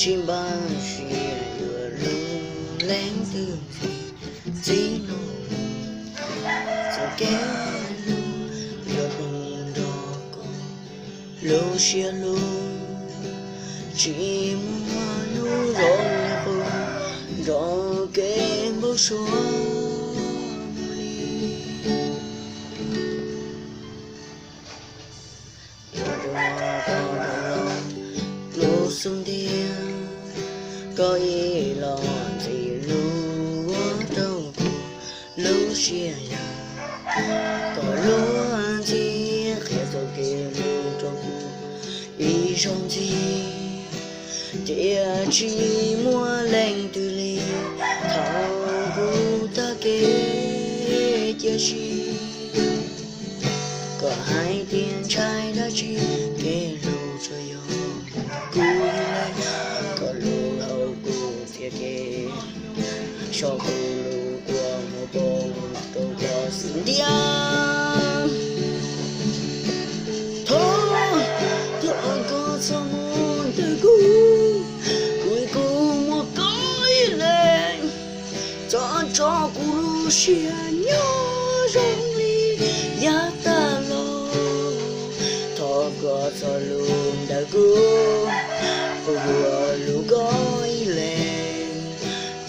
Tsis npaj siab yuav hlub leej twg ntxiv, txij no txoj kev hlub yuav poob nrog koj lub siab hlub, tsis muaj hnub zoo li qub nrog kev npau suav li. Ua rau koj ntawm lub xub ntiag, koj ib los ntxim hlub ua rau kuv lub siab yam, koj lub ntsig qhia txoj kev hlub rau kuv ib zaug ntxiv, ces tsis muaj leej twg li thaum kuv tag kev. Tiam sis koj hais tias ntshai dab tsi, kev hlub tsuas yog kuv ib leeg, koj lub hauv kuv txias kev, saum kuv lub kua muag poob rau koj xwb ntiag. Thov, thov koj txhob mus ntawm kuv, kuv, kuv muaj koj ib leeg, txhob tso kuv lub siab nyob zoo li yav tas los. Thov koj txhob mus ntawm kuv, kuv yuav hlub koj ib leeg,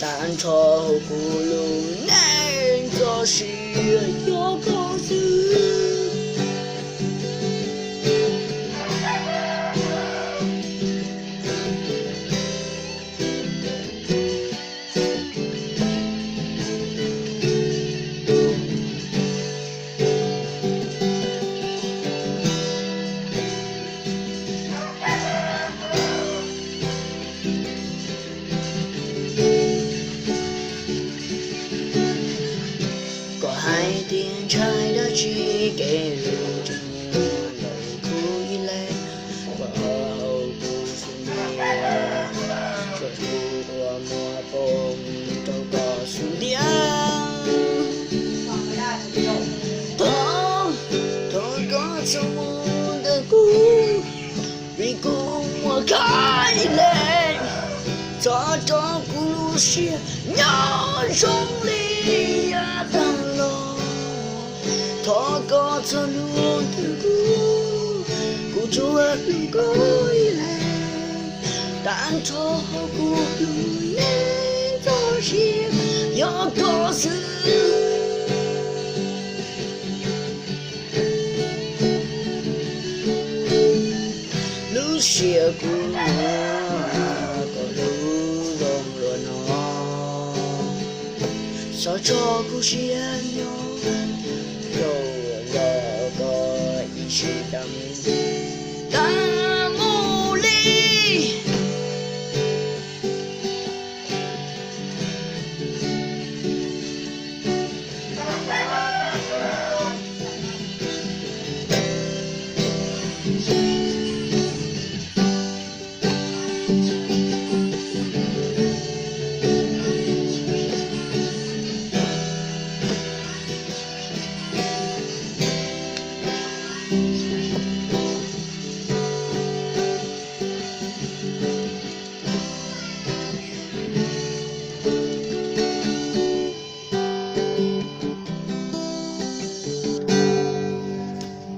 tag nrho hauv kuv lub neej txoj sia yog koj xwb. Koj hais tias ntshai dab tsi, kev hlub tsuas muaj ntawm kuv ib leeg, koj lub hauv kuv txias kev, saum kuv lub kua muag poob rau koj xwb ntiag. Thov, thov koj txhob mus ntawm kuv, vim kuv muaj koj ib leeg, txhob tso kuv lub siab nyob zoo li yav tas los. Thov koj txhob mus ntawm kuv, kuv tsuas hlub koj ib leeg, tag nrho hauv kuv lub neej txoj sia yog koj xwb. Lub siab kuv muaj, koj hlub zoo luaj no, txhob tso kuv siab nyob, rau nrog koj ib sim tag mus. Tag